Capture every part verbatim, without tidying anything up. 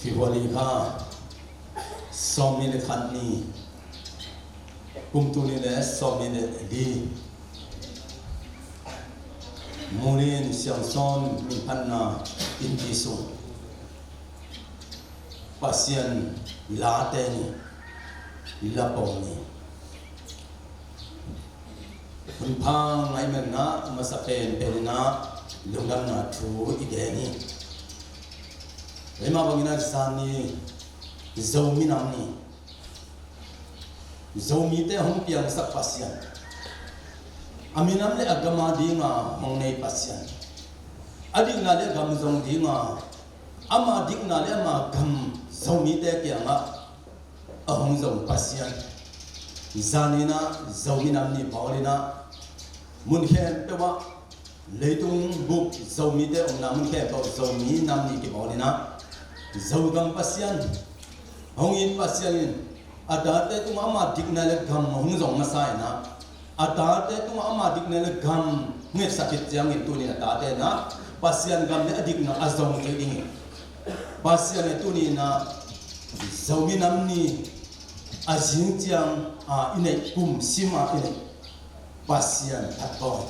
February kha sawmnih le khat ni, kum tul nih le sawmnih le li, Mulin Siangsawn minphatna innpi sung Pasian late ni, lapawl ni. Hun pha ngaih man in ah, masa penpen in ah lungdamna thu i gen hi. Keimah bangin ah zan ni, Zo minam ni. Zomite hong piangsak Pasian, a minam le a gam a dinga hong nei Pasian, a dikna le a gam zong dinga, ama dikna le ama gam Zomite kiangah a hong zong Pasian. Zan in ah Zo minam ni bawl in ah, mun khempeuh ah, leitung bup Zomite omna mun khempeuh Zo minam ni kibawl in ah, Zogam Pasian, hong it Pasian in a tate tungah ama dikna le gam hong zong masa in ah, a tate tungah ama dikna le gam ngetsak khit ciangin tuni in a tate in ah Pasian gam le a dikna a zong thei ding hi. Pasian in tuni in ah Zo minam ni a zing ciang a i neih, kum sim a i neih Pasian phatbawl,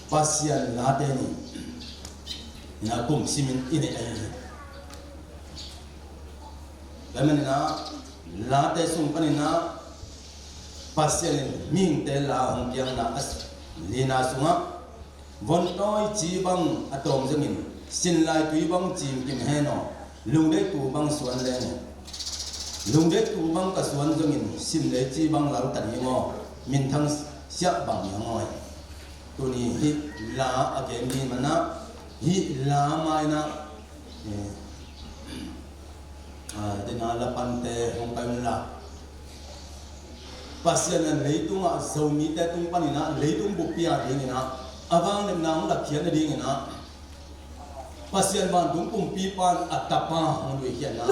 Pasian late ni in ah kum simin i neih ahi hi. Tua manin ah late sung panin ah Pasian in mihingte la hong piakna a lina sungah, vontawi ci bang a tawng zongin, sinlai tui bang cimkim hen aw, lungdeitu bang suan leng, lungdeitu bang ka suan zongin, simleici bang lalta ding aw, minthang siah bang hi hang aw. Tuni hih la a gen ding man ah, hih la mai in ah, eh, ah, dena lapante hong pai un la. Pasian in leitungah Zomite tung panin ah, leitung buppi a dingin ah, a vangliatna hong lakkhiat nadingin ah, Pasian vantung kumpipa in a tapa hong luikhiat in ah,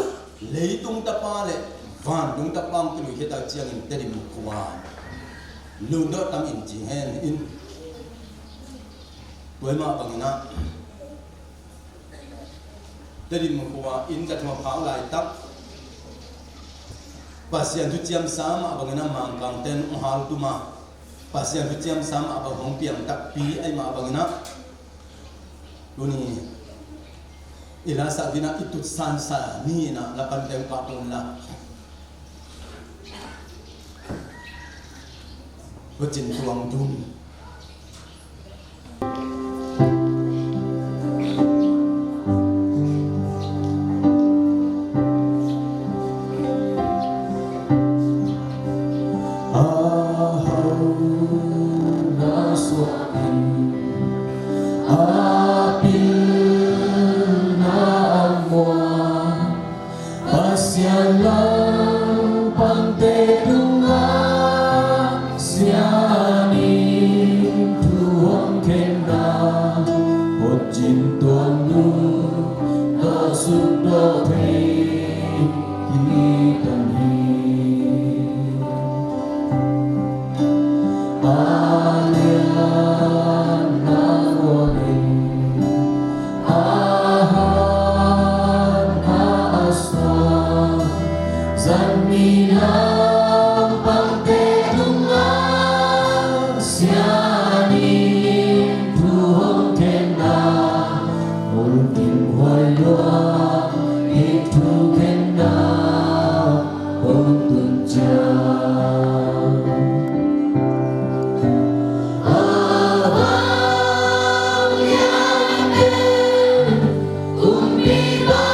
leitung tapa le vantung tapa hong kiluikhiat tak ciangin Tedim khua lungdawh tam in cing hen in. Tua mah bangin ah Tedim khua in ka thuak phak laitak, Pasian thuciamsa mah bangin ah Mangkangte in hong haltum a, Pasian thuciamsa mah bang hong piang takpi ahih mah bangin ah, tuni i lasak ding ah i tutsansa ni in ah lapante hong kah un la. Tua cin tuang dum. A hau na suak in, a pil na a muang, Pasian langpangte tungah sianin thu hong khenna, hot cin tuan nu tawh suk tawh thei hi tan hi. A lian na muang in, a hat na a suak, zan mi langpangte tungah sianin thu hong khenna, mulkimhuai lua i thukhenna hong tun ciang. A vangliate kumpipa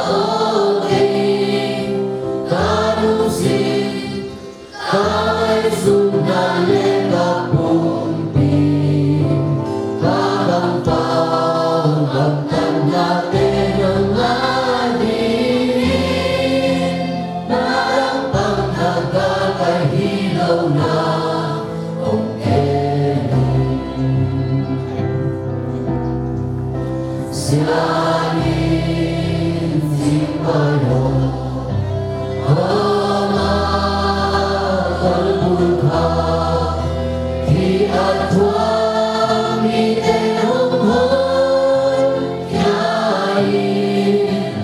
aw, kei ka lungsim, ka ngaihsutna le ka pumpi, ka kampau gamtatnate na ngai dingin, na langpang na ka kai hi lo na hong kem in. Sianin cing pai lo, homa kalbul kha, hi a thuak mite hong honkhia in.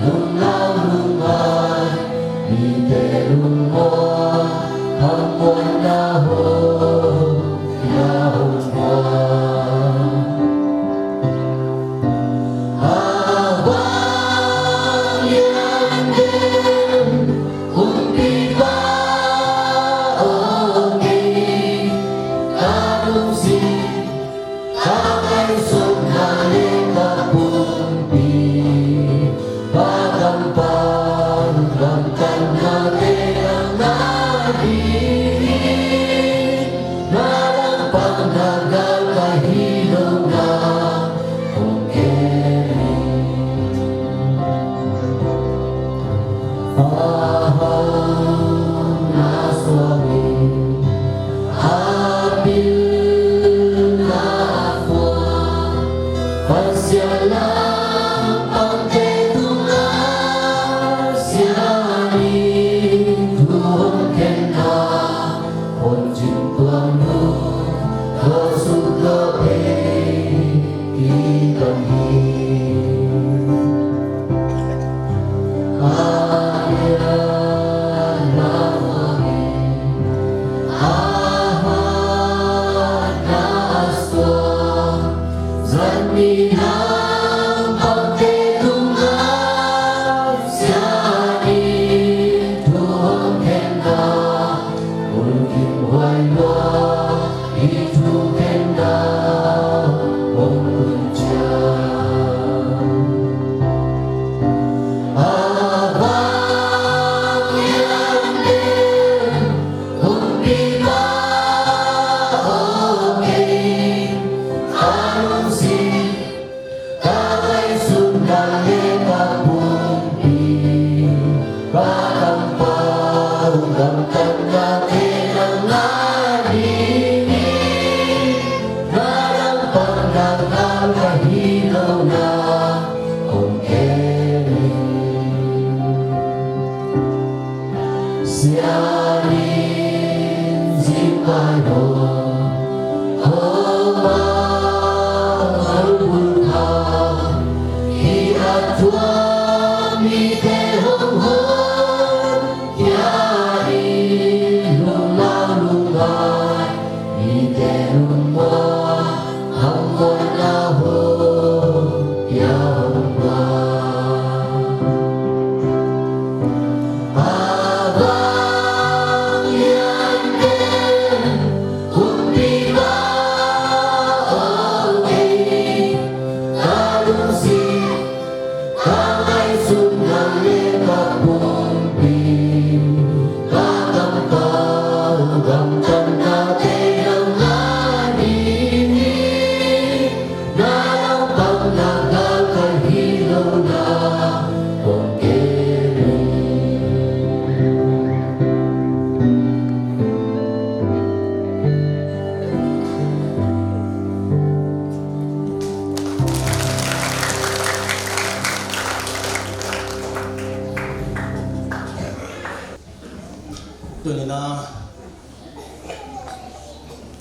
Tuni-in ah,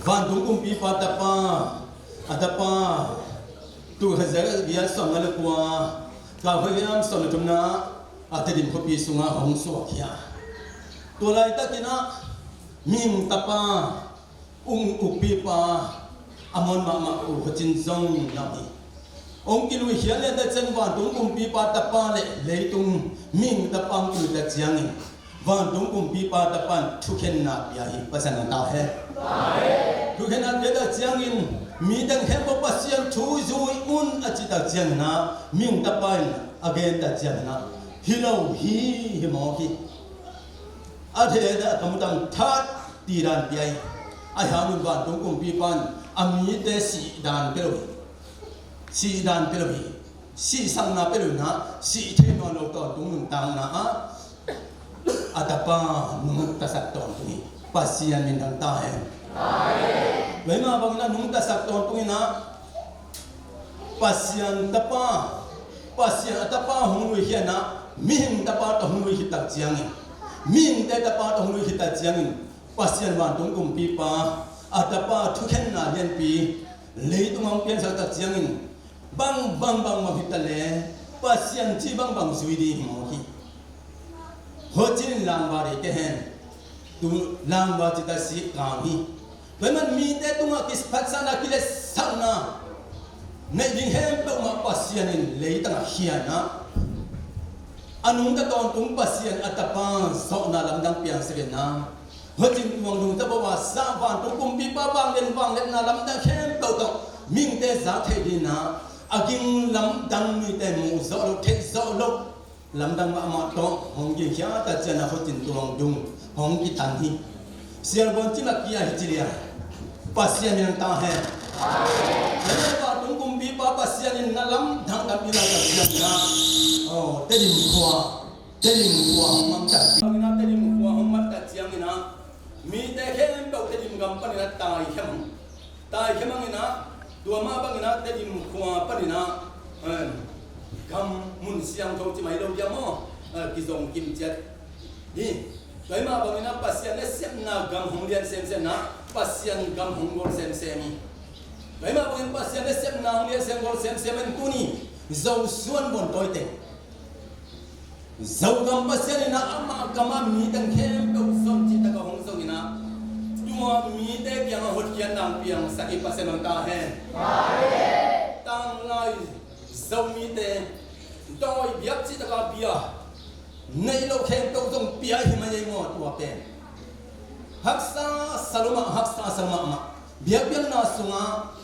vantung kumpipa tapa, a tapa, tul khat za giat sawmnga le kua, kal khat za giat sawm le thumna, a Tedim khuapi sungah hong suak hi a. Tua laitakin ah, mihing tapa, ung ukpipa, a muan mahmah uh khuacin zong na om hi. Hong kilui khial lian ta ciang vantung kumpipa tapa le leitung mihing tapa hong kilui ta ciangin, vantung kumpipa tapa in thukhenna pia hi. Pasian a ta hen. Thukhenna pia ta ciangin, mi teng khempeuh Pasian thu zui un a cih ta ciangin ah, mihing tapa in a gen ta ciangin ah, hi lo hi, hi mawk hi. A thei a tamtam that ti dan pia hi. A hang un vantung kumpipa in a mite sih dan pia lo hi. Sih dan pia lo hi. Sihsakna pia lo hi na, sih thei nawn lo tawntung nuntakna ah, a tapa nungtasak tawntung hi. Pasian min thang ta hen. Tua hi mah bangin a nungtasak tawntung in ah, Pasian tapa, Pasian a tapa hong lui khiatna, mihing tapa tawh hong lui khit tak ciangin, mihingte tapa tawh hong lui khit tak ciangin, Pasian vantung kumpipa, a tapa thukhenna lianpi, leitung hong piangsak tak ciangin, bang, bang, bang, bang hi ta le, Pasian ci bang, bang zui ding hi mawk hi. Huacin langva dei kei hen. Tu langva cita sik kang hi. Tua hi man mite tungah kiphatsakna, kiletsakna neih ding khempeuh mah Pasian in leitang a khian a, a nungta tawntung Pasian a tapa zawhna lamdang piangsak in a, huacin tuang nungta bawh a sa vantung kumpipa vanglian vangliatna lamdang khempeuh tawh mihingte zak theih dingin a, a ging lamdang mite muh zawh loh, theih zawh loh, Lamdang mahmah tawh hong kikhia ta ciangin a khutin tua hong dung hong kitan hi. Sialbuan cih mah kia hi ci liang. Pasian min ta hen. Amen. Tua tung kumpipa Pasian in na lamdang dam i lai ta ciangin a, oh, Tedim khua, Tedim khua hong mang ta ciangin a, Tedim khua hong mang ta ciangin a, mite khempeuh Tedim gam panin a tai khia mang. Tai khia mang in a, tua mah bangin a Tedim khua panin a, em, gam mun siangtho ci mai lo dia maw, eh, kizong kim ciat hi. Tua mah bangin a Pasian nasepna gam hong lian semsem na, Pasian gam hong gol semsem hi. Tua mah bangin Pasian nasepna hong lian sem gol semsem in tuni Zosuan Vuantawi teng Zogam Pasian in a, amah gam a mi teng khempeuh zong cih tak a hong zong in a, tua mite kiang a hotkhiatna piangsak i Pasian hong ta hen. Tanglai Zomite dawi biak cih tak a bia neih loh khempeuh zong pia hi mai ei maw, tua pen haksa sa lo mah, haksa sa lo mahmah. Biakpiakna sungah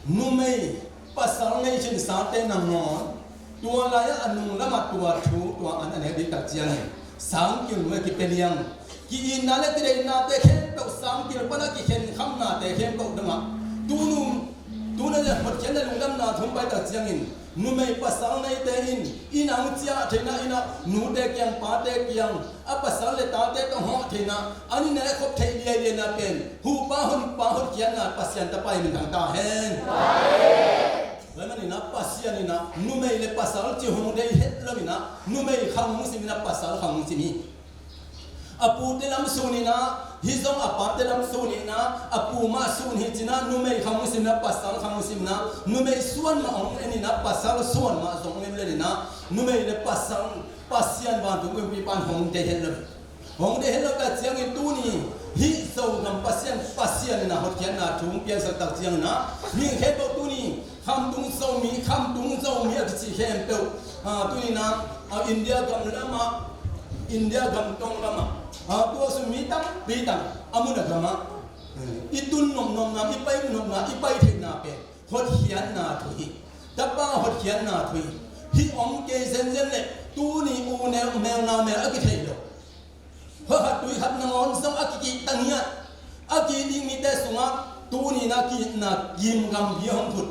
numei pasal nei khinsate nangawn, tua lai-ah a nung lamah tua thu tua an a nek ding tak ciangin sangkil nuai kipia liang. Ki-itna le kideihnate khempeuh sangkil pan a kikhenkhamnate khempeuh dongah tunu, tunu le hotkhiatna lungdamna thu hong pai tak ciangin numei pasal neite in inn a hong ciah theihna, inn ah nute kiang pate kiang a pasal le tate tawh hawh theihna, an i nek khop theih liailianna pen huhpa honpa hotkhiatna Pasian Tapa i min thang ta hen. Tua ahih manin a Pasian in a numei le pasal cih hong deih het lo in a, numei khang hong sim in a, pasal khang hong sim hi. A pute lam sun in a, hih zong a pate lam sun in a, a pu mah sun hi ci in a, numei khang hong sim in a, pasal khang hong sim in a, numei suan mah hong en in a, pasal suan mah zong hong en lel in a, numei le pasal Pasian vantung kumpipa in hong deih het lo. Hong deih het lo tak ciangin tuni hih Zogam Pasian, Pasian in a hotkhiatna thu hong piangsak tak ciangin a, mi khempeuh tuni Khamtung Zomi, Khamtung Zomi a kici khempeuh, ah, tuni in a, ah, India gam lamah, India gam tong lamah, ah, tua sung mi tampi tak a mun a gamah, eh, i tun nopnopna, i pai nopna, i pai theihna pen hotkhiatna thu hi. Tapa hotkhiatna thu hi. Hih om kei zenzen leh tuni u neu mel nau mel a kithei lo. Khuakhat tuikhat nangawn zong a kikihta ngiat, a kih ding mite sungah tuni in a ki-itna gimgam bia hong phut.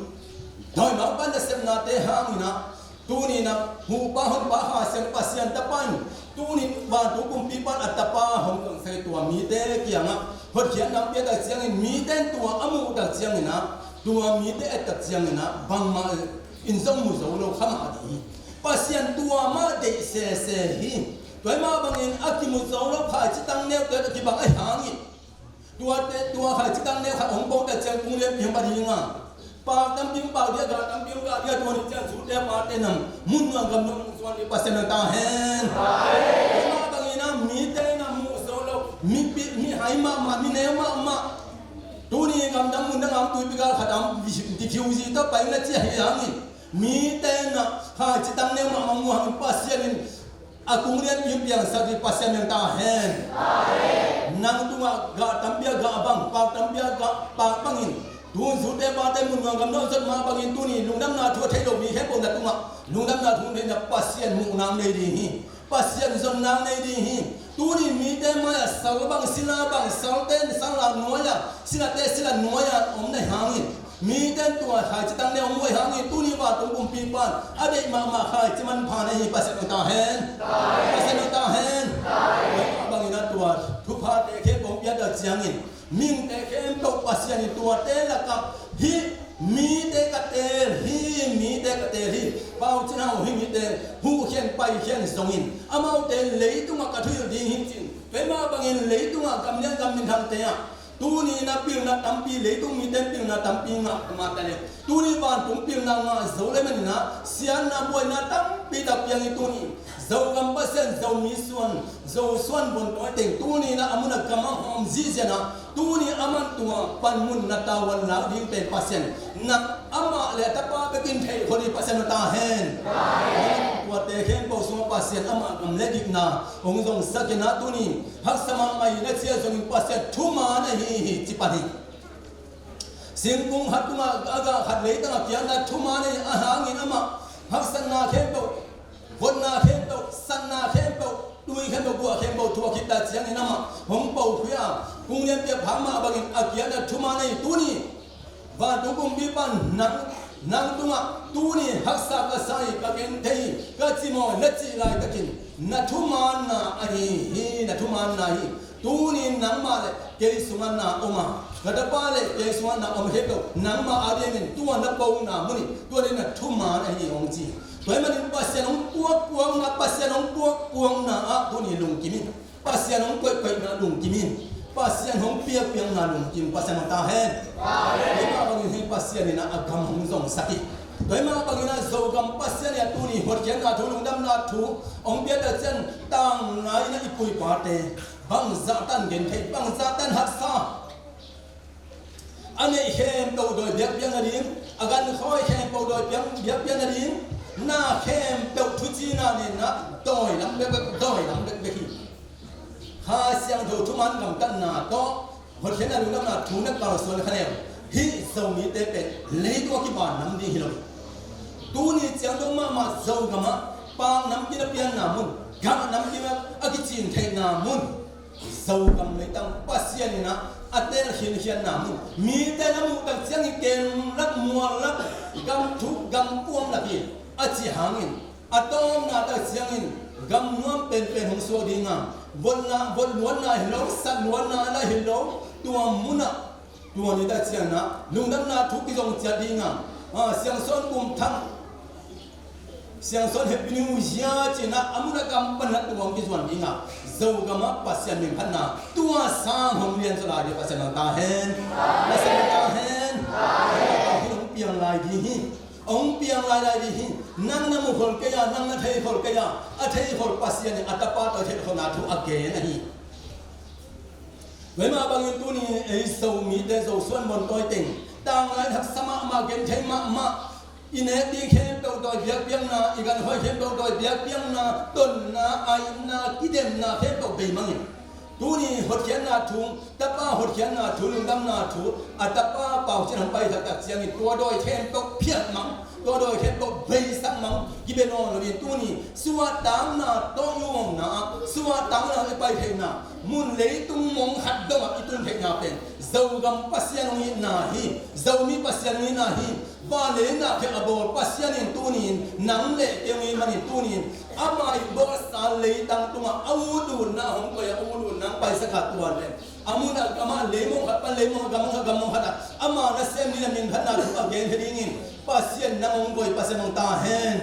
Dawimangpa nasepnate hangin a, tuni in a huhpa honpa Kha Siangtho Pasian Tapa in tuni vantung kumpipa in a Tapa hong zongsak tua mite kiangah hotkhiatna hong piak tak ciangin mite in tua a muh tak ciangin a, tua mite et tak ciangin a, bangmah in zong mu zo lo kha mah ding hi. Pasian tua mah deih sese hi. Tua ahih mah bangin a kimu zo lo khaici tangneu tua kibang ahih hangin, tuate, tua khaici tangneu khat hong po tak ciang kung lianpi hong pa ding a, pak tampi hong pak ding a, gah tampi hong gah ding a, tua ni ciang zute pate in a mun nuam gam nuam hong suan ding Pasian hong ta hen. Tua ahih mah bangin a mite in a mu zo lo, mi pi, mi hai mahmah, mi neu mahmah, tuni gamdang mundang a om tuipi gal khat a om, dikhiuzi tawh pai na ci ahih hangin, mite in a khaici tangneu mahmah mu hangin Pasian in a kung lianpi hong piangsak ding Pasian min ta hen. Nang tungah gah tampi a gah bang, pak tampi a gah pak bangin, tun zute pate mun nuam gam nuam zot mah bangin tuni lungdamna thu a thei lo mi khempeuh na tungah lungdamna thu a thei na Pasian muhna nei ding hi. Pasian zonna nei ding hi. Tuni mite mai-ah sal bang, sila bang, salte in sal a nuai-ah, silate sila nuai-ah om na hih hangin, mite in tua khaici tangneu muh hangin tuni vantung kumpipa in a deih mahmah khaici manpha na hi Pasian hong ta hen. Pasian hong ta hen. Tua bangin a tua thuphate khempeuh hong piak tak ciangin, mihingte khempeuh Pasian in tuate lakah hih mite ka teel hi, mite ka teel hi. Pau Cin Hau hih mite huhkhian paikhian zongin amaute leitungah ka thuhilh ding hi ci-in, tua mah bangin leitungah gamlian gam minthangte ah tuni in a pilna tampi, leitung mite in pilna tampi ngah mah ta leh, tuni vantung pilna ngah zo leh manin a siatna buaina tampi tak piang hi. Tuni Zogam Pasian, Zomi suan, Zosuan Vuantawi teng tuni in a a mun a gam a hawm zihzian a, tuni amah in tua panmun na tavuan lak ding pen Pasian na amah le a Tapa bekin theih khol ding Pasian hong ta hen. Tuate khempeuh sungah Pasian amah gam le dikna hong zongsak in a, tuni haksa mahmah hi na ci-a zongin Pasian thuman ahi hi ci pan hi. Singkung khat tungah a gah khat leitang a kiatna thuman ahi hangin amah haksatna khempeuh, votna khempeuh, khempeuh, guah khempeuh thuak khit tak ciangin amah hong pokhia a, kong lianpi a phak mah bangin a kiangah thuman ahi. Tuni vantung kumpipa, nang, nang tungah tuni haksa ka sa hi, ka genthei hi, ka cimawh hi na cih laitakin na thumanna ahi hi, na thumanna hi. Tuni nangmah le kei sungah na om a, ka tapa le kei sungah na om khempeuh nangmah a diamin tua na pona mun hi, tua ding na thuman ahi hong ci. Tua ahih manin Pasian hong puakpuakna, Pasian hong puakpuakna ah tuni lungkim in. Pasian hong koihkoihna lungkim in. Pasian hong piakpiakna lungkim. Pasian hong ta hen. Amen. Tua mah bangin hih Pasian in a gam hong zongsak hi. Tua mah bangin a Zogam Pasian in a tuni hotkhiatna thu, lungdamna thu hong piak tak ciang, tanglai in a i pu i pate bangzah tan genthei, bangzah tan haksa. A neih khempeuh dawi biakpiak nading, a gankhoi khempeuh dawi piak, biakpiak nading, na khempeuh thucina nei in a dawi lam bekbek, dawi lam bekbek hi. Kha Siangtho thuman gamtatna tawh hotkhiatna, lungdamna thu na kalsuan kha leh, hih Zomite pen leitung a kiban nam ding hi lo. Tuni ciang dong mahmah Zogam ah pak namkim a pianna mun, gah namkim a kicin theihna mun, Zogam leitang Pasian in a a teel khinkhianna mun, mite na muh tak ciangin kem lak, mual lak, gam thuk gam puam lak hi a cih hangin, a tawpna tak ciangin gam nuam penpen hong suak ding a, votna, vot luatna hi lo, sat luatna la hi lo, tua mun ah, tua ni tak ciangin a lungdamna thu kizong ciat ding a, a, Siangsawn Kum Thang, Siangsawn Happy New Year ci-in a, a mun a gam pan a tua hong kizuan ding a, Zogam ah Pasian min phatna tua sang hong lian zaw lai ding. Pasian hong ta hen. Pasian hong ta hen. Hong piang lai ding hi. Hong piang lailai ding hi. Nang na mukhol kei a, nang na theikhol kei a, a theikhol Pasian in a Tapa tawh a theikholna thu a gen ahi. Tua mah bangin tuni ei Zomite, Zosuan Bontawi teng, tanglai in haksa mahmah, genthei mahmah, i nek ding khempeuh dawi biakpiakna, i gankhoi khempeuh dawi biakpiakna, tonna, aihna, kidemna khempeuh bei mang in. Tuni hotkhiatna thu, tapa hotkhiatna thu, lungdamna thu, a tapa Pau Cin hong pai taktak ciangin tua dawi khempeuh phiat mang, tua dawi khempeuh beisak mang, kibia nawn lo in tuni suahtakna tawh i omna ah, suahtakna i pai theihna mun, leitung mong khat dongah i tun theihna pen Zogam Pasian hong itna hi, Zomi Pasian hong itna hi. Vanlei na khek a bawl Pasian in tuni-in nang le kei hong it manin tuni-in ama i bawlsa leitang tungah a ut utna hong koih a, ut utna hong paisak a, tua le a mun a gam ah leimong khat pan leimong, a gam mong khat, gam mong khat ah ama nasem ding a min phatna thu a gen hi dingin Pasian nang hong koih, Pasian hong ta hen.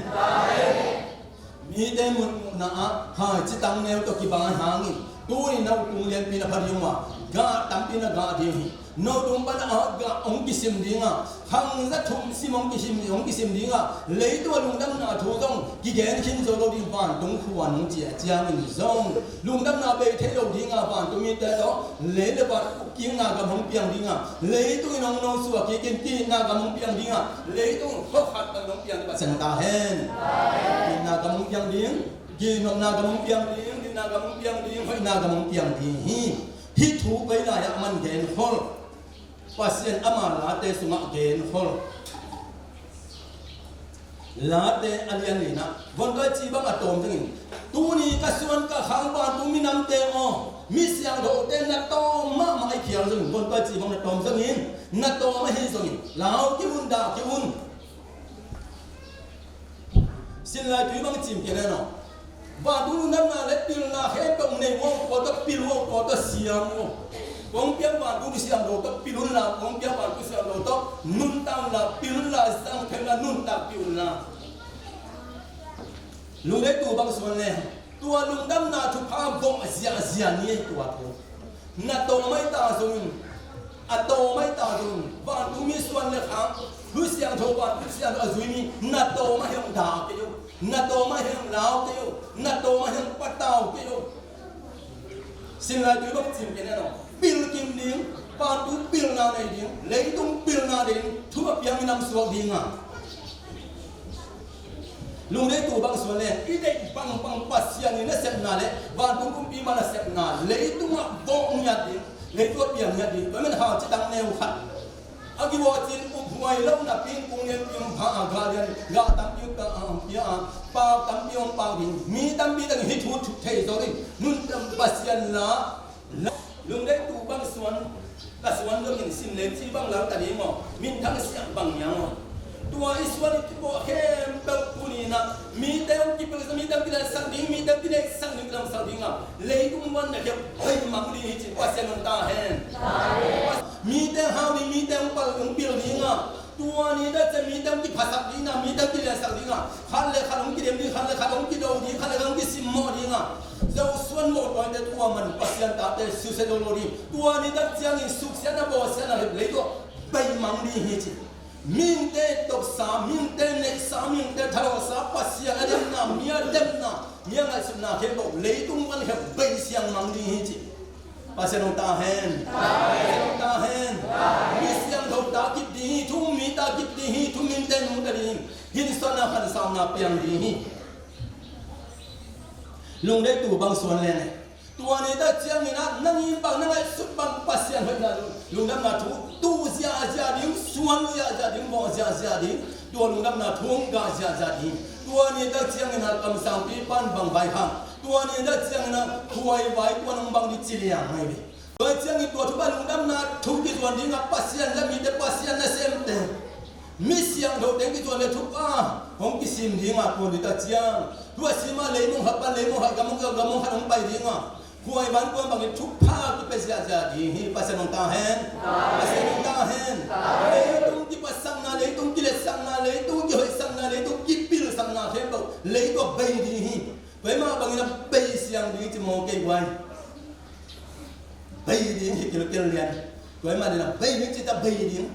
Mite mutmutna ah khaici tangneu tawh kibai hangin tuni no tung lianpi na pha ding uh a, gah tampi na gah ding hi. No tung pan a gah hong kisim ding a, khang za thum sim hong kisim, hong kisim ding a, leitung a lungdamna thu zong kigen khin zo lo ding, vantung khua nong ciah ciangin zong lungdamna bei thei lo ding a, vantung mite tawh lei le van kikna gam hong piang ding a, leitung in hong nosuak kik in kihna gam hong piang ding a, leitung khuakhat pan hong piang ding, Pasian ta hen. Kihna gam hong piang ding, gihnopna gam hong piang ding, dinna gam hong piang ding, hoihna gam hong piang ding hi. Hih thu koi lai ah man genkhol, Pasian ama late sungah genkhol. Late a lian li-in ah, Vontuai ci bang a tawm zongin, tuni ka suan ka khang vantung minamte aw, mi siangthote na tawm mahmah i khial zongin, Vontuai ci bang na tawm zongin, na tawm ahi zongin, lau kei un, dah kei un. Sinlai tui bang cim kei nen aw. Vantung lungdamna le pilna khempeuh nei un, tua tawh pil un, tua tawh siam un. Kong piak vantung siangtho tawh pil unla, kong piak vantung siangtho tawh nuntak unla, pil unla, zang thei unla, nuntakpih unla. Lungdamna thu bang suan le, tua lungdamna thupha vong a ziahziah ni ei tua thu. Na tawm ahi ta zongin, a tawm ahi ta zongin, vantung mi suan le khang, Kha Siangtho, vantung siangtho a zui mi, na tawm ahi hang dah kei un, na tawm ahi hang lau kei un, na tawm ahi hang patau kei un. Sinlai tui bang cim kei nen aw. Pil kim ding, vantung pilna nei ding, leitung pilna nei ding, thu a piang minam suak ding a. Lungdamna thu bang suan le, i deih bangbang Pasian in a sepna le vantung kumpi man a sepna, leitungah vawh ngiat ding, leitung a piang ngiat ding, tua man hau ci tang neu khat. A kivaw cin uphuai lo napi in kung lian pium pha a gah lian gah tampi uh pia a pia a pau tampi hong pau ding. Mi tampi teng hih thu thei zo ding. Nun tam Pasian la. Lungdei tu bang suan ka suan dong in sim leng ci bang lau ta ding aw. Min thang siang bang niang aw. Tua i suan i kipawh khempeuh tuni-in ah mite hong kipilsa, mite hong kiletsak ding, mite hong kiletsak ding, kilamsak ding a leitung van na khiat beimang ding hi ci. Pasian hong ta hen. Mite hau ding, mite hong pal hong pil ding a tua ni dah ciang mite hong kiphasak ding a, mite hong kiliansak ding a, khat le khat hong kidem ding, khat le khat hong kido ding, khat le khat hong kisimmawh ding a, Zo suan mawh tuaite tua man Pasian tate susia lo lo ding. Tua ni dah ciangin suksiatna bawlsiatna hep lei tuah beimang ding hi ci. Mihingte topsa, mihingte neihsa, mihingte thalawhsa, Pasian a demna, mi a demna, mi a ngaihsutna khempeuh leitung van hep beisiang mang ding hi ci. Pasian hong ta hen. Pasian hong ta hen. Mi siangtho ta kip ding hi, thu um mi ta kip ding hi, thu um mite nungta ding hi. Hih suanna khansauna piang ding hi. Lungdei tu bang suan leng. Tua ni dah ciangin ah nang in bang na ngaihsut bang Pasian hoihna lungdamna thu tu ziahziah ding, suan ziahziah ding, bawh ziahziah ding. Tua lungdamna thu hong gah ziahziah ding. Tua ni dah ciangin ah kamsangpi pan bang vai khang. Tua ni dah ciangin ah khuai vai tua nong bang ding ci liang mai ve. Tua ciangin tua thupha lungdamna thu kizuan ding a Pasian la mite Pasian nasemte mi siangthote kizuan le thupha hong kisim ding a tua ni dah ciang. Tua sim a leimong khat pan leimong khat gamong gamong khat hong pai ding a khuai van kuan bangin thupha kipia ziahziah ding hi. Pasian hong ta hen. Pasian hong ta hen. Leitung kipasakna, leitung kiletsakna, leitung kihoihsakna, leitung kipilsakna khempeuh lei tua bei ding hi. Tua hi mah bangin a bei siang ding ci maw kei guai. Bei ding hi kilkel lian. Tua hi mah ding a bei ding ci ta bei ding.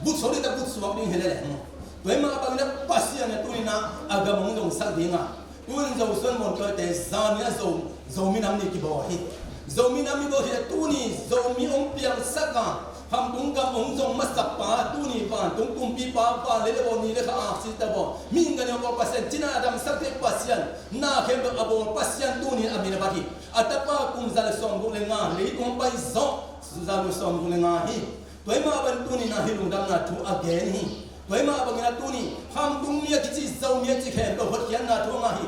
But suak ding ta but suak ding hi lele. Tua hi mah bangin a Pasian a tuni-in a gam hong zongsak ding a. Tuni Zo suan mawn tuate zan ni a Zo, Zo minam ni kibawl hi. Zo minam ni bawl hi a tuni Zo mi hong piangsak a Khamtung gam hong zong masakpa, tuni vantung kumpipa, van le le bawl, ni le kha aksi ta bawl. Mihing gan bawl Pasian, cina a damsak thei Pasian, na khempeuh a bawl Pasian tuni a min a bat hi. A tapa kum za le sawmguk le nga, leitung hong pai zawh za le sawmguk le nga hi. Tua hi mah bang tuni-in a hih lungdamna thu a gen hi. Tua hi mah bangin a tuni, Khamtung mi a kici Zomi a ci khempeuh hotkhiatna thu a ngah hi.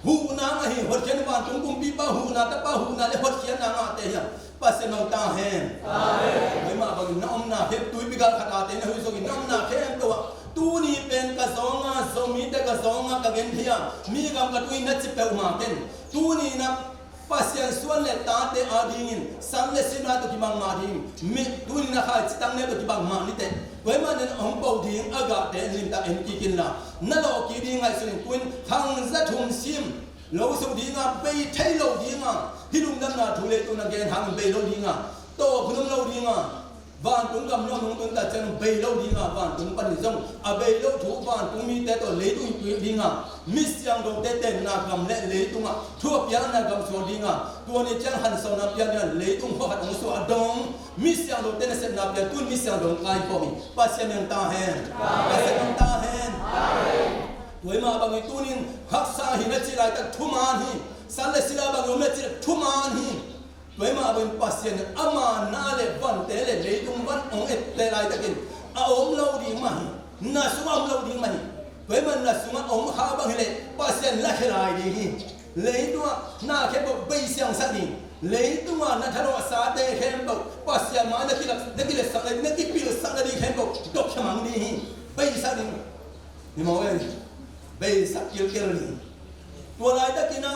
Huhna ngah hi, hotkhiat vantung kumpipa huhna, tapa huhna le hotkhiatna ngahte hi a, Pasian hong ta hen. Tua hi mah bangin na omna khempeuh, tuipi gal khat a te na huih zongin na omna khempeuh ah tuni pen ka zawng a, Zomite ka zawng a ka gen hi a, mi gam ka tui na ci peuhmah ken. Tuni-in a Pasian suan le tate adingin san le sila tawh kibang mah ding, mi tuni-in a khaici tang ne tawh kibang mah ni teh. Tua hi mah nen hong po ding a gahte limtak en kik inla, na lawh kik ding ngaihsun in, kuin khang za thum sim lo suk ding a, bei thei lo ding a, hih lungdamna thu leitung na gen hangin bei lo ding a, tawp hun om lo ding a, vantung gam nuam hong tun ta ciang bei lo ding a, vantung panin zong a bei lo thu vantung mite tawh leitung in tuik ding a, mi siangthote tenna gam le leitungah thu a piakna gam suak ding a, tua ni ciang hanciamna piak ding a, leitung khuakhat hong suah a dong mi siangthote nasepna piak, tun mi siangtho hong kaikhawm hi. Pasian hong ta hen. Pasian hong ta hen. Tua hi mah bangin tunin haksa hi na cih laitak thuman hi. San le sila bangin om na cih laitak thuman hi. Tua hi mah bangin Pasian in ama na le vante le leitung van hong ette laitakin a om lo ding mah hi. Na sungah om lo ding mah hi. Tua hi mah na sungah om kha bang hileh Pasian lakhia lai ding hi. Leitungah na khempeuh bei siangsak ding. Leitungah na thalawhsate khempeuh Pasian mai na kilak, na kiletsak, na kipilsak na ding khempeuh dokkhia mang ding hi. Beisak ding. Ni maw ei, beisak kilkel ni. Tua laitakin a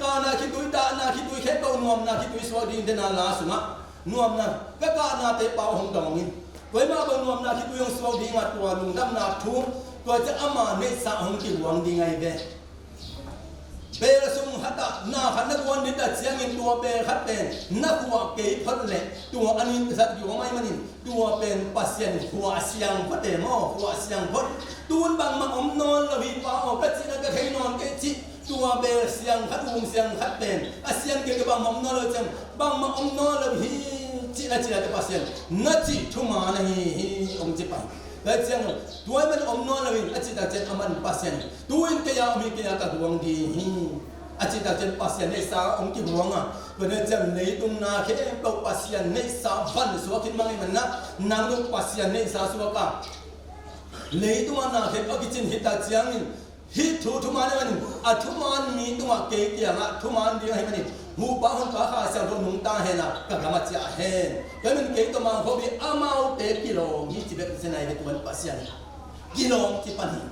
kahna khitui, dahna khitui khempeuh nuamna khitui suak ding dena la sungah nuamna ka kahnate pau hong dawng in. Tua hi mah bang nuamna khitui hong suak dingah tua lungdamna thu tua ciang ama neihsa hong kihuang ding ahi ve. Beel sung khatah na khat na guan ding ta ciangin tua beel khat pen na khuah kei phot leh tua a nin zat yuam ahih manin tua pen Pasian khuah siang phot e maw, khuah siang phot. Tun bangmah om nawn lo hi pa aw ka cihna ka thei nawn kei cih tua beel siang khat, um siang khat pen a siang kei ka bangmah om nawn lo ciang bangmah om nawn lo hi cihna cihna ka Pasian na cih thuman ahi hi hong ci pah. Tua ciang tua ahih manin om nawn lo in a cih tak ciang a man Pasian tu-in kei a om hi, kei a ka huang ding hi. A cih tak ciang Pasian neihsa hong kihuang a, Tua ciang leitung na khempeuh Pasian neihsa van suak hi mah ahih manin ah, nang zong Pasian neihsa suak a, leitung a na khempeuh a kicin hi tak ciangin, hih thu thuman ahih manin, a thuman mi tungah kei kiangah thuman ding ahih manin, Huhpa Honpa Kha Siangtho nungta hen a, ka gam ah ciah hen. Tua ahih manin kei tawh Mangkawpi amaute kilawm hi ci bek hi ci nai ve, tua in Pasian kilawm ci pan hi.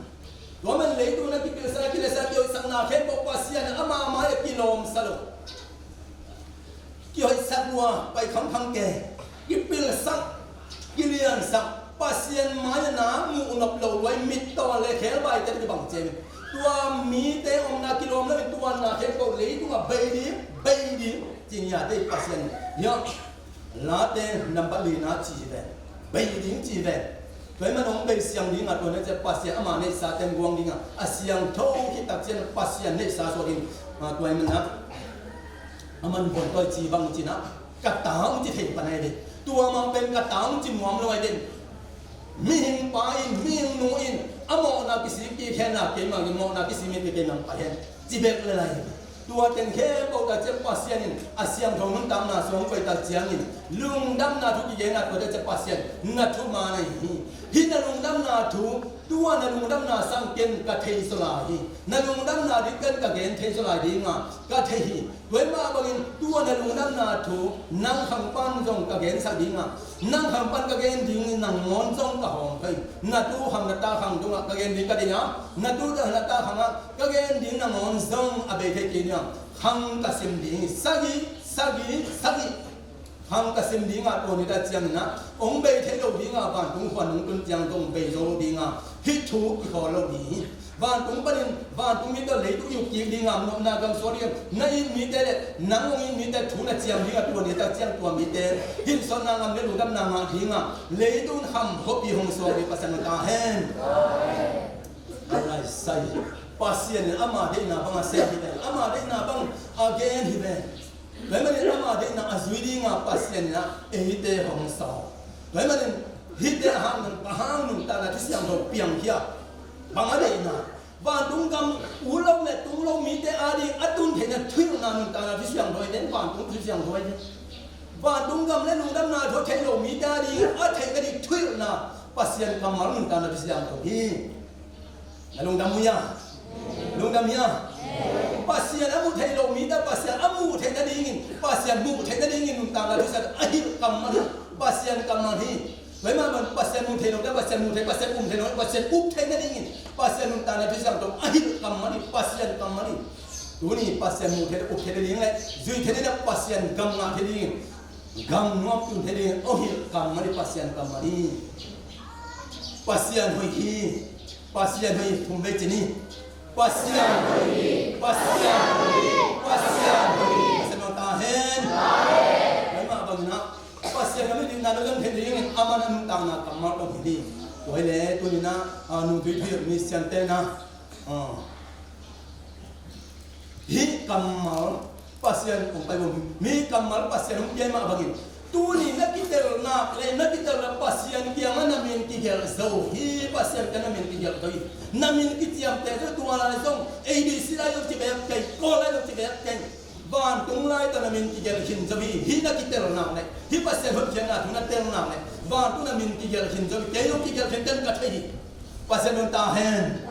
Tua man leitung na kipilsak, kilesa, kihoihsak na khempeuh Pasian ama mai-ah kilawmsa lo. Kihoihsak lua, pai khangkhang ke, kipilsak, kiliansak, Pasian mai-ah na muh nop lo lua-in mittaw le khelbaite kibang ciam in. Tua mite omna kilawm lo-in tua na khempeuh leitungah bei ding, bei ding ci ngiate Pasian. Hiah Late nambat lina ci hi ven. Bei ding ci hi ven. Tua ahih manin hong bei siang ding a, tua na ciang Pasian ama neihsa teng guang ding a, a siangtho khit tak ciang Pasian neihsa suak ding. A, tua ahih manin ah, a man buan tawi ci bang ci-in ah, ka ta hong ci thei pan ahi ve. Tua mah pen ka ta hong ci nuam lo ahi ve. Mihing pa in, mihing nu in, a mawhna kisik kik hen a, keimah mawhna kisik kik, keimah pai hen. Ci bek le lai. Tua teng khempeuh tak ciang Pasian in a siangtho nuntakna sung koih tak ciangin lungdamna thu kigen a, tua tak ciang Pasian na thuman ahi hi. Hih na lungdamna thu, tua na lungdamna sang ken ka thei zaw lai hi. Na lungdamna ding ken ka gen thei zaw lai ding a, ka thei hi. Tua ahih mah bangin tua na lungdamna thu nang khang pan zong ka gensak ding a, nang khang pan ka gen ding, nangawn zong ka hawm kha hi. Na tu khang na ta khang tungah ka gen ding ka deih a, na tu na ta khangah ka gen ding, nangawn zong a bei thei kei ding a, khang ka sim ding hi. Sagih, sagih, sagih. Khang ka sim ding a, tua ni tak ciangin ah hong bei thei lo ding a, vantung khuan hong tun ciang zong bei zo lo ding a, hih thu kikhawl lo ding hi. Vantung panin, vantung mite leitung i uk kik ding a, nopna gam suak ding a, na it mite le nang hong it mite thu na ciam ding a, tua ni tak ciang tua mite hilhsawhna ngam le lungdamna ngah ding a, leitung kham khuapi hong suak ding Pasian ta hen. Amen. Alai sai. Pasian in ama deihna bang a sem hi ve. Ama deihna bang a gen hi ve. Tua ahih manin ama deihna a zui ding a Pasian in ah eite hong sawl. Tua ahih manin hihte a hang nung, a hang nuntakna thu siangtho piangkhia. Bang a deihna? Vantung gam ut lo le tung lo mite ading a tun theihna thuhilhna nuntakna thu siangtho hi den, vantung thu siangtho hi den. Vantung gam le lungdamna thu thei lo mite ading a theih nading thuhilhna Pasian kammal nuntakna thu siangtho hi. Na lungdam uh hia? Lungdam hia? Pasian a muh theih lo mite Pasian a muh theih nadingin, Pasian muh theih nadingin nuntakna thu siangtho a hilh kammal hi. Pasian kammal hi. Tua ahih manin Pasian muh theih lo, Pasian muh theih, Pasian um theih lo, Pasian up theih nadingin Pasian nuntakna thu siangtho a hilh kammal hi, Pasian kammal hi. Tuni Pasian muh theih, up theih nading le zui theih nading le Pasian gam ngah theih nadingin, gam nuam tun theih nadingin a hilh kammal hi, Pasian kammal hi. Pasian hoih hi. Pasian hoih hi, thum vei ci ni. Pasian hoih hi, Pasian hoih hi, Pasian hoih hi. Pasian hoih ta hen. Tua ahih mah bangin ah Pasian a mihingna na zon theih nadingin aman a nuntakna kammal tawh hilh hi. Tua hi leh tuni-in ah, a, nungzui thuhilh mi siamte na, a, hih kammal Pasian hong pai bawm hi. Hih kammal Pasian hong pia mah bangin tuni na kitel nak leh, na kitel leh Pasian kiangah na min kigelh zo hi. Pasian kiangah na min kigelh zo hi. Na min kiciamteh zo, tua lai zong A B C lai zong ci bek kei, Kawl lai zong ci bek kei. Vantung lai tawh na min kigelh khin zo hi. Hih na kitel nak leh, hih Pasian hotkhiatna thu na tel nak leh, vantung na min kigelh khin zo hi. Kei zong kigelh khin den ka thei hi. Pasian nung ta hen.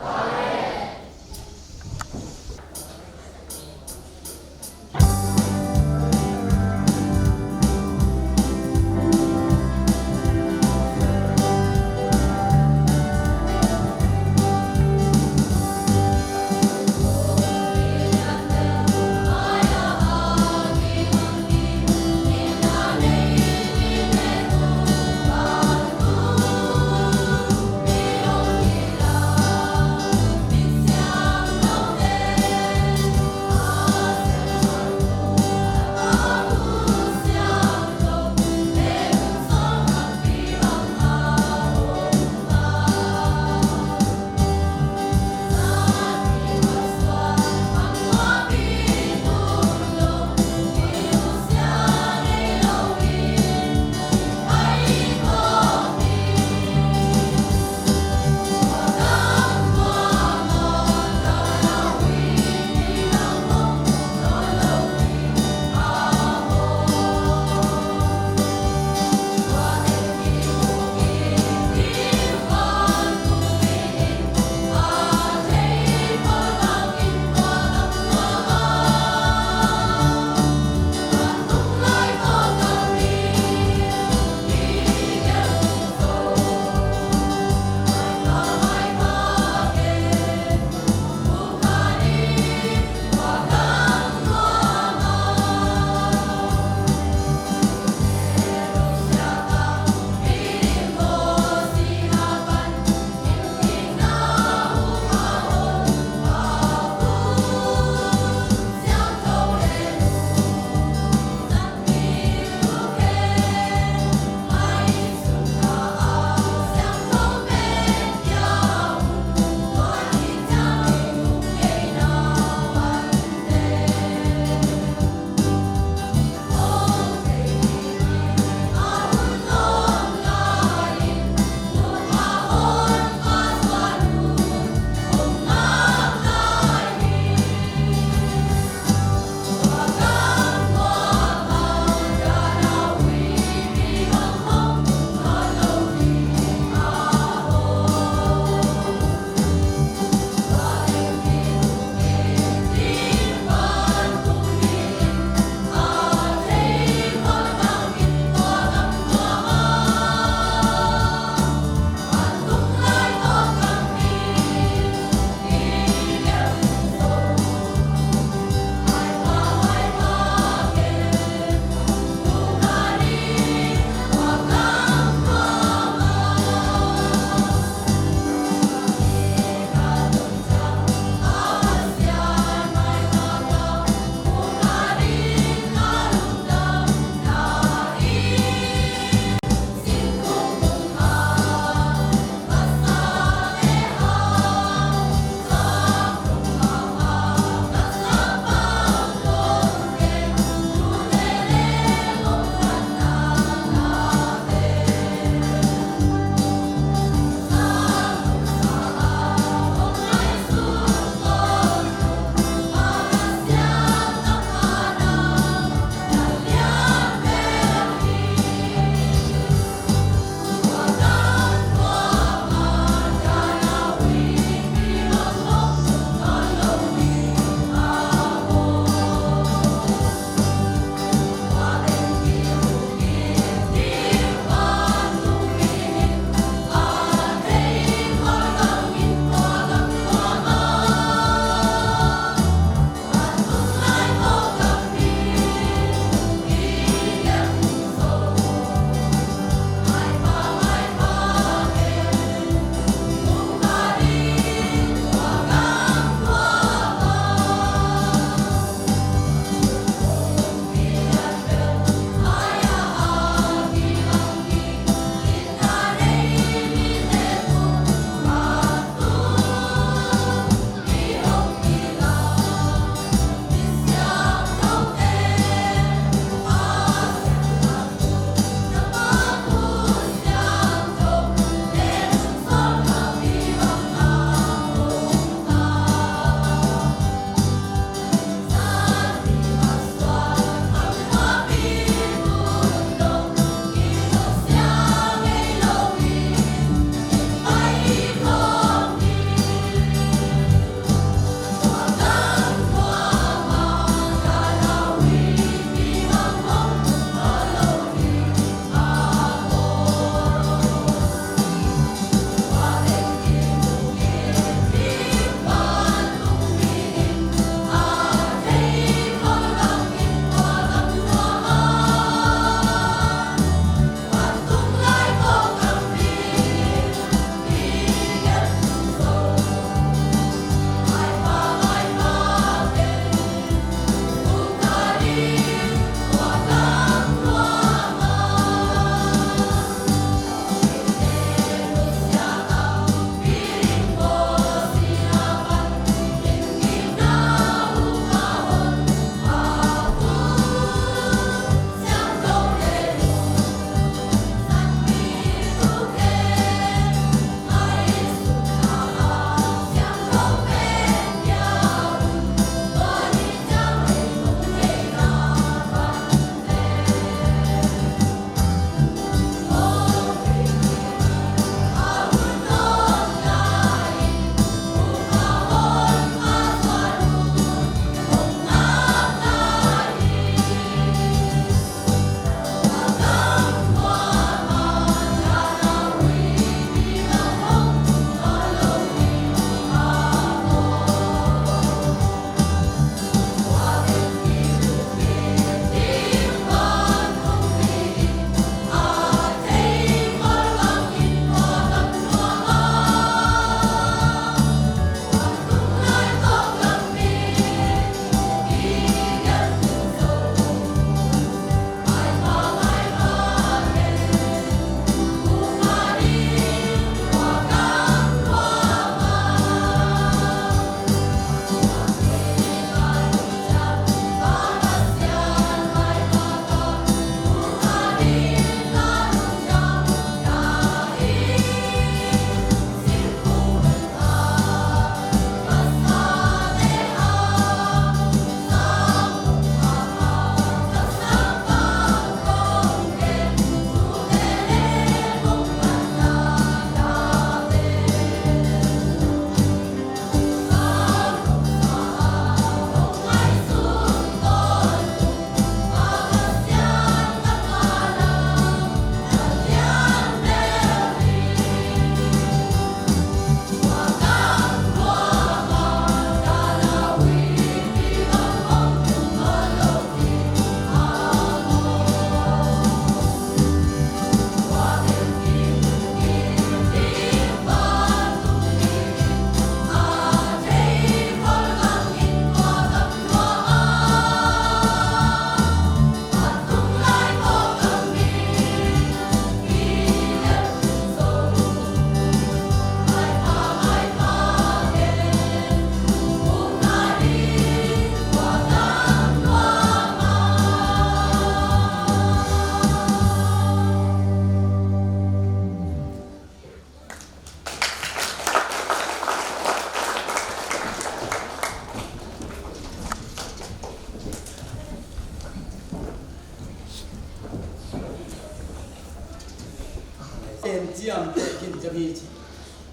Pen ciamteh khin ciam hi ci.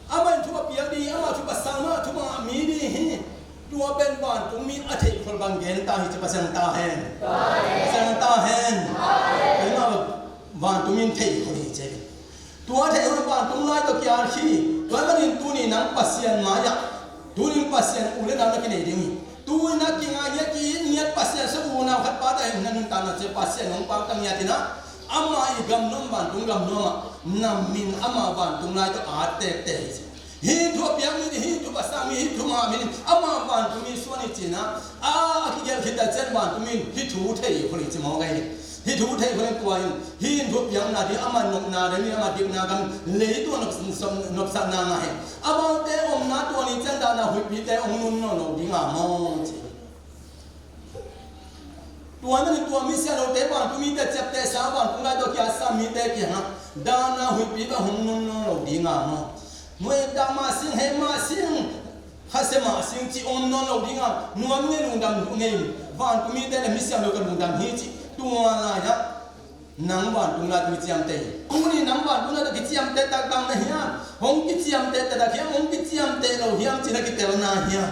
Amah in thu a piak ding, amah thu a sang, amah thu a mi ding hi. Tua pen vantung mi in a theih khol bang gen ta hi ci. Pasian ta hen. Pasian ta hen. Keimah vantung mi in theih khol hi ci. Tua theih khol vantung lai tawh kial hi. Tua manin tuni nang Pasian mai-ah, tuni Pasian u le nau na kinei ding hi. Tu-in a kingai ngiat, ki-it ngiat Pasian sung unau khat pa ta hi na nuntakna ci. Pasian hong pau ta ngiat in ah, ama i gam nuam, vantung gam nuam ah na min ama vantung lai tawh at tektek hi ci. Hih thu a piak mi, hih thu a sang mi, hih thu a ngah mi, ama vantung mi suan hi ci-in ah, a, a kigelh khit a ciang vantung mi in hih thu thei khol hi ci maw, ka hi. Hih thu thei khol hi. Tua in hih thu piakna ding, ama nopna ding, ama dikna gam, leitung a nop, nopsakna ngah hi. Amaute omna tua ni ciang dahna huihpite hong nun nawn lo ding a maw ci. Tua manin tua misiangthote, vantung mite, ciaptehsa, vantung lai tawh kiatsa mite kiangah dahna huihpi bang hong nun nawn lo ding a maw? Nuai dah mah sing, heh mah sing, khasia mah sing cih om nawn lo ding a, nuam ngei, lungdam ngei, vantung mite le misiangtho ka lungdam hi cih tua lai-ah nang vantung lai tawh kiciamteh hi. Tuni nang vantung lai tawh kiciamteh taktak na hiam? Hong kiciamteh taktak hiam? Hong kiciamteh lo hiam cih na kitelna hiam?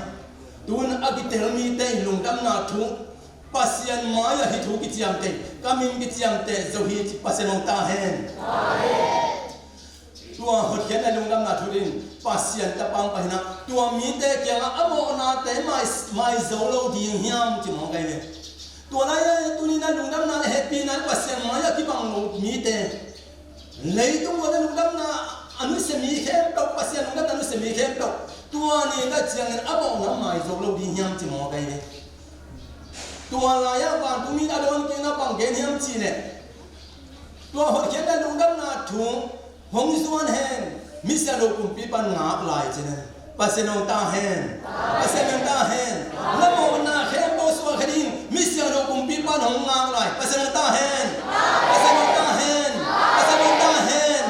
Tun a kitel mite in lungdamna thu, Pasian mai-ah hih thu kiciamteh, ka min kiciamteh zo hi ci. Pasian hong ta hen. Tua hotkhiatna lungdamna thu ding Pasian tapa hong pai hi-in ah, tua mite kiangah a mawhnate mai, mai zo lo ding hiam ci maw, ka hi ve. Tua lai-ah tuni-in ah lungdamna le hehpihna Pasian mai-ah kibang lo mite, leitung ua na lungdamna a nusia mi khempeuh, Pasian lungdamna a nusia mi khempeuh, tua ni-in ah ciangin a mawhna mai zo lo ding hiam ci maw, ka hi ve. Tua lai-ah vantung mi in a dawn kik in ah bang gen hiam cih leh, tua hotkhiatna lungdamna thu hong zuan hen, misiangtho kumpi pan ngak lai ci-in ah. Pasian hong ta hen. Pasian hong ta hen. Na mawhna khempeuh suahkhia ding, misiangtho kumpi pan hong ngak lai. Pasian hong ta hen. Pasian hong ta hen. Pasian hong ta hen.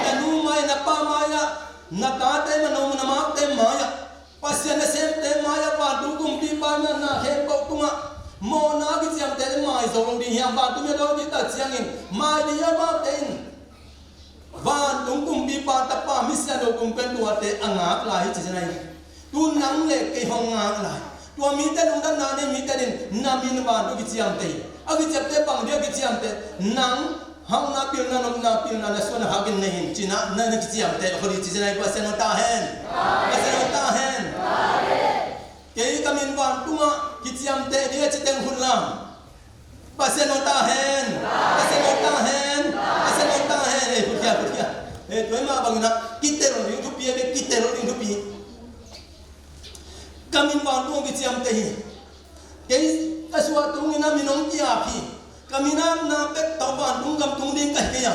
Na nu mai, na pa mai-ah, na tate mai, na u na mate mai-ah, Pasian nasemte mai-ah, vantung kumpipa na khempeuh tungah mawhna kiciamteh mai zo lo ding hiam? Vantung mi a dawn kik tak ciangin mai ding hiam? Amaute in vantung kumpipa tapa misiangtho kumpipa tuate a ngak lai hi ci-in ah. Tu nang le kei hong ngak lai. Tua mite lungdamna nei mite in na min vantung kiciamteh hi. A kiciamteh bang dia kiciamteh? Nang hauhna, pilna, nopna, pilna na suan a hakin nei in ci-in ah na, na kiciamteh khol hi ci-in ah. Pasian hong ta hen. Pasian hong ta hen. Kei ka min vantungah kiciamteh ding a ci teng hun la. Pasian hong ta hen. Pasian hong ta hen. Pasian hong ta hen. Ei, khutkhia, khutkhia. Ei, tua mah bangin ah kitel ding thupi, ei, kitel ding thupi. Ka min vantungah kiciamteh hi. Kei ka suah tungin ah min hong ki-ap hi. Ka min a na pek tawh vantung gam tung ding ka hi kei a.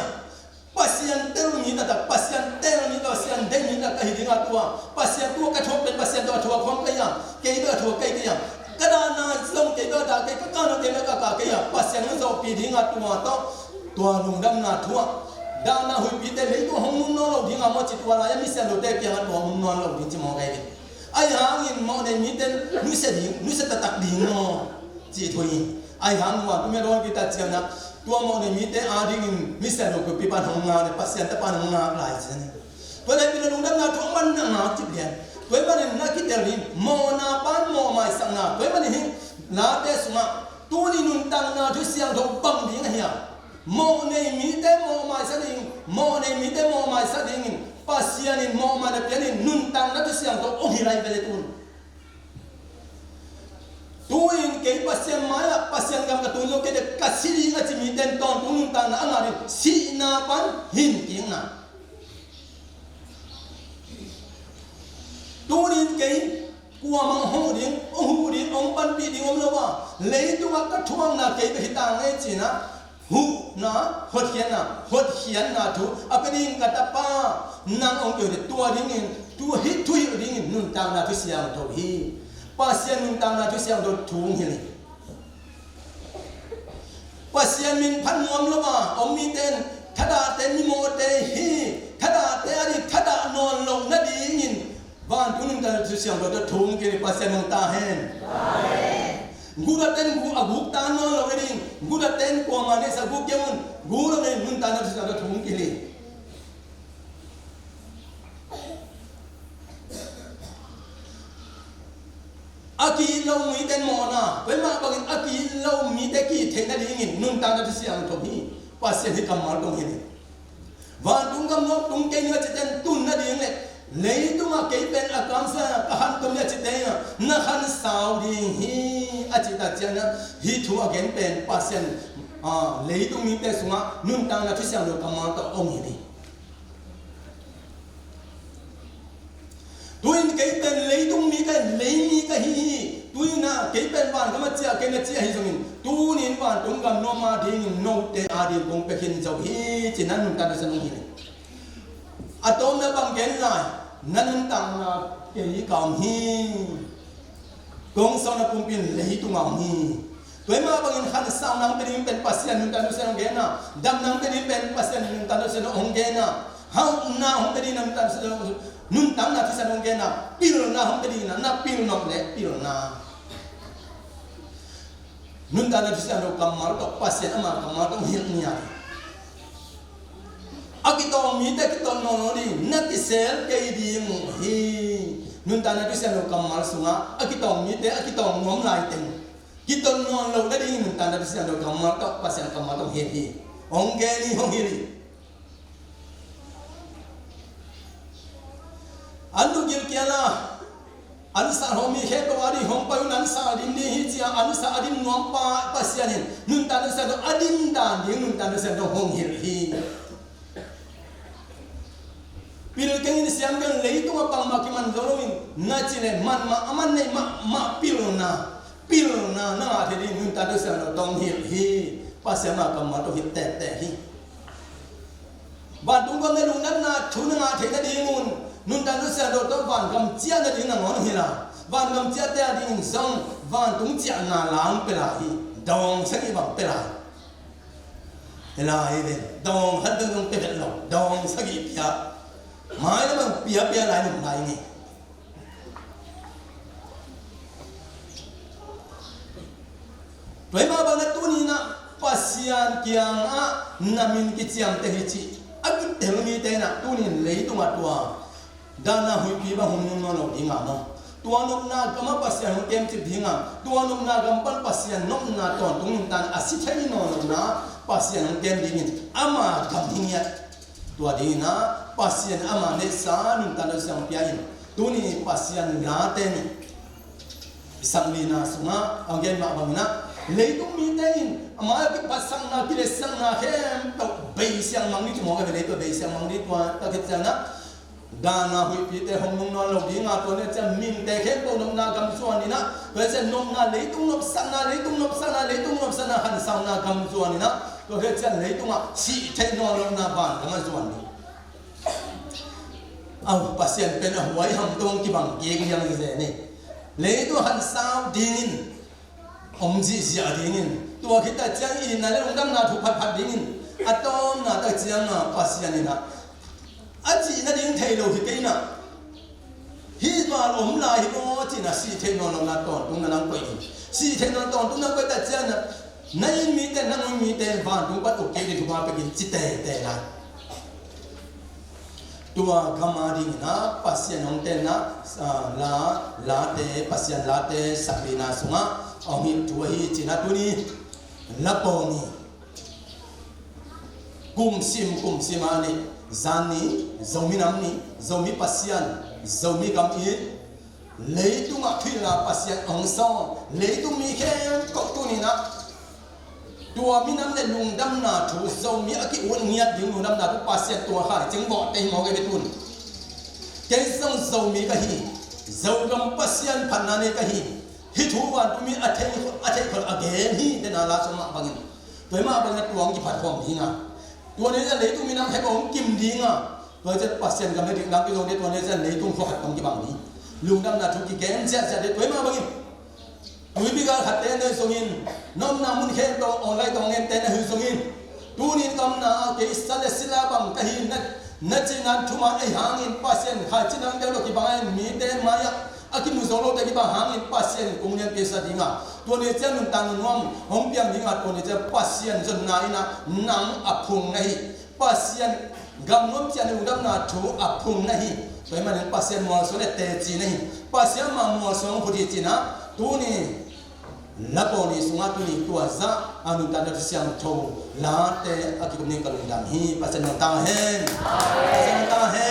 Pasian tel mi taktak, Pasian tel mi taktak, Pasian deih mi taktak ka hi ding a, tua Pasian, tua ka thuak pen Pasian tawh a thuak khawm kei a, kei bek a thuak kei kei a, ka dahna zong kei bek a dah kei, ka kahna kei bek a kah kei a, Pasian hong zawhpih ding a, tua tawh, tua lungdamna thu ah dahna huihpite leitung hong nun nawn lo ding a maw ci, tua lai-ah misiangthote kiangah tua hong nun nawn lo ding ci maw, ka hi ve. Ahi hangin mawhnei mite nusia ding, nusia taktak ding maw cih thu hi. Ahi hang vantung mi a dawn kik tak ciangin ah tua mawhnei mite adingin misiangtho kumpipa in hong ngak le, Pasian tapa in hong ngak lai ci-in ah. Tua leh pen lungdamna thu a man na ngak cip lian. Tua ahih manin na kitel ding, mawhna pan mawh maisakna. Tua ahih manin hih Late sungah tuni nuntakna thu siangtho bang ding a hiam? Mawhnei mite mawh maisak ding, mawhnei mite mawh maisak dingin Pasian in mawhmaina pianin nuntakna thu siangtho hong hilh lai ve le tun. Tu-in kei Pasian mai-ah Pasian gam ka tun zo kei leh ka si ding a ci mite in tawntung nuntakna a ngah ding, sihna pan hin kikna. Tuni-in kei kuamah hong huh ding, hong huh ding, hong panpih ding om lo a, leitungah ka thuakna kei bek hi ta ngei ci-in ah, huhna, hotkhiatna, hotkhiatna thu a pia ding ka tapa, nang hong kihilh tua dingin, thu hilh, thu hilh dingin nuntakna thu siangtho hi. Pasian nuntakna thu siangtho thu hong hilh hi. Pasian min phat nuam lo a om mite in thadahte, mimawhte hi. Thadahte a ding thadah nawn loh nadingin vantung nuntakna thu siangtho thu hong kihilh hi. Pasian hong ta hen. Guhdahte in gu, a guk ta nawn loh nading, guhdahte in kuamah neihsa guk kei un, guk lo nading nuntakna thu siangtho thu hong kihilh hi. lo mite mawhna, tua mah bangin a ki-it lo mite ki-it theih nadingin nuntakna thusiangtho hi. Pasian hih kammal tawh hong hilh hi. Vantung gam nuam tung kei ning a cite in tun nading le leitungah kei pen a kamsia ka khantom hi a cite in na khansau ding hi a cih tak ciangin hih thu a gen pen Pasian, ah, leitung mite sungah nuntakna thusiangtho kammal tawh hong hilh hi. Tu-in kei pen leitung mi ka hi, lei mi ka hi hi. Tu-in ah kei pen vangam a ciah, kei na ciah hi zongin tuni-in vantung gam nuam a dingin note a ding kong pia khin zo hi ci-in nuntakna thusiangtho hong hilh hi. A tawpna bang gen lai, na nuntakna kei ka om hi. Kong sawlna pumpi in leitung a om hi. Tua mah bangin khansauna hong pia ding pen Pasian nuntakna thusiangtho hong gen a, damna hong pia ding pen Pasian nuntakna thusiangtho hong gen a, hauhna hong pia ding nuntakna thusiangtho hong gen a, pilna hong pia ding na, na pil nop le pilna. Nuntakna thusiangtho kammal tawh Pasian ama kammal tawh hong hilh ni a. A kitawng mite a kitawng nawn lo ding, na kisel kei ding uh hi. Nuntakna thusiangtho kammal sungah a kitawng mite a kitawng nuam lai teng kitawng nawn lo nadingin nuntakna thusiangtho kammal tawh Pasian kammal tawh hong hilh hi. Hong gen hi, hong hilh hi. An nu gilkial a, an sal hong mi khempeuh a ding hong pai un, an sal dim ding hi ci-a, an sal a dim nuam pa Pasian in nuntakna thusiangtho a dim dan ding nuntakna thusiangtho hong hilh hi. Pil keng in, siam keng in, leitungah bangmah kiman zo loin na cih leh man mah, a man neih mahmah pilna, pilna na ngah thei ding nuntakna thusiangtho tawh hong hilh hi. Pasian ama kammal tawh hilh tektek hi. Vantung gam le lungdamna thu na ngah theih nadingun nuntakna thusiangtho tawh vangam ciah nading nangawn hong hilh a, vangam ciahte a dingin zong vantung ciahna la hong pia lai hi. Dawng sagih bang pia lai. Hi lai hi ve. Dawng khat dong dong pia vet lo. Dawng sagih pia. Mai lam ah pia pia lai nung lai ngei. Tua mah bangin tuni-in ah Pasian kiangah na min kiciamteh hi cih a kitel mite in ah tuni-in leitungah tua dahna huihpi bang hong nung nawn lo ding a maw? Tua nopna gamah Pasian hong kemcip ding a, tua nopna gam pan Pasian nopna tawntung nuntakna a si thei nawn lohna Pasian hong kem dingin ama gam hi ngiat. Tua dingin ah Pasian ama neihsa nuntakna siang pia in, tuni Pasian late nih. Sang lina sungah a gen mah bangin ah leitung mite in ama kipatsakna, kiletsakna khempeuh bei siangmang ding ci mawk a, leitung bei siangmang ding. Tua tak hi ciangin ah dahna huihpite hong nung nawn lo ding a, tua ni ciang mihingte khempeuh nopna gam zuan in ah, tua hi ciang nopna, leitung nopsakna, leitung nopsakna, leitung nopsakna, khansauna gam zuan in ah, tua hi ciang leitungah sih theih nawn lohna vangam ah zuan ding. Au, Pasian pen a huai hamtang kibang kik liang zen hi. Leitung khansau dingin om zihziah dingin, tua khit tak ciang itna le lungdamna thu phatphat dingin, a tawpna tak ciang a Pasian in ah a cih nading thei lo hi kei in ah, hih val om lai hi maw ci-in ah sih theih nawn lohna tawntung na nang koih in. Sih theih nawn tawntung na koih tak ciang ah na inn mite, nang inn mite vantung pan uk kik ding thupha pia in ci teitei lai. Tua gam a dingin ah Pasian hong tenna, ah, la, late, Pasian late sak lina sungah hong hilh thu ahi ci-in ah tuni La Pawng ni, kum sim, kum sim a ni, zan ni, Zomi Nam Ni, Zomi Pasian, Zomi Gam It, leitungah thuhilhna Pasian hong sawl, leitung mi khempeuh tuni-in ah tua minam le lungdamna thu, Zomi a ki-ut ngiat ding lungdamna thu Pasian tua khai cing vawh tei mawk ei ve tun. Kei zong Zomi ka hi, Zogam Pasian phatna nei ka hi. Hih thu vantung mi a thei, a thei khol a gen hi, dena la sung mah bangin. Tua mah bangin a tuang kiphat khawm ding a, tua ni ciang leitung minam khempeuh hong kim ding a, tua ciang Pasian gam le dikna kizong ding, tua ni ciang leitung khuakhat tawh kibang ding. Lungdamna thu kigen ciahciah ding, tua mah bangin. Tuipi gal khatte na hi zongin, na omna mun khempeuh online tawh ngente na hi zongin, tuni-in ka omna ah kei sa le sila bang ka hi, na, na cihna thuman ahi hangin Pasian khai cihna deuh lo kibang a, mite mai-ah a kimu zo lote kibang hangin Pasian in kong lianpiaksa ding a, tua ni ciang nuntakna nuam hong piang ding a, tua ni ciang Pasian zonna in a nang a phung na hi. Pasian gam nuam ciang lungdamna thu a phung na hi. Tua ahih manin Pasian mualsuan le teci na hi. Pasian mah mualsuan hong phut hi cin a, tuni Lapaw ni sungah tuni tua zah a nuntakna thu siangtho late a kikum ding ka lungdam hi. Pasian nang tang hen. Pasian nang tang hen.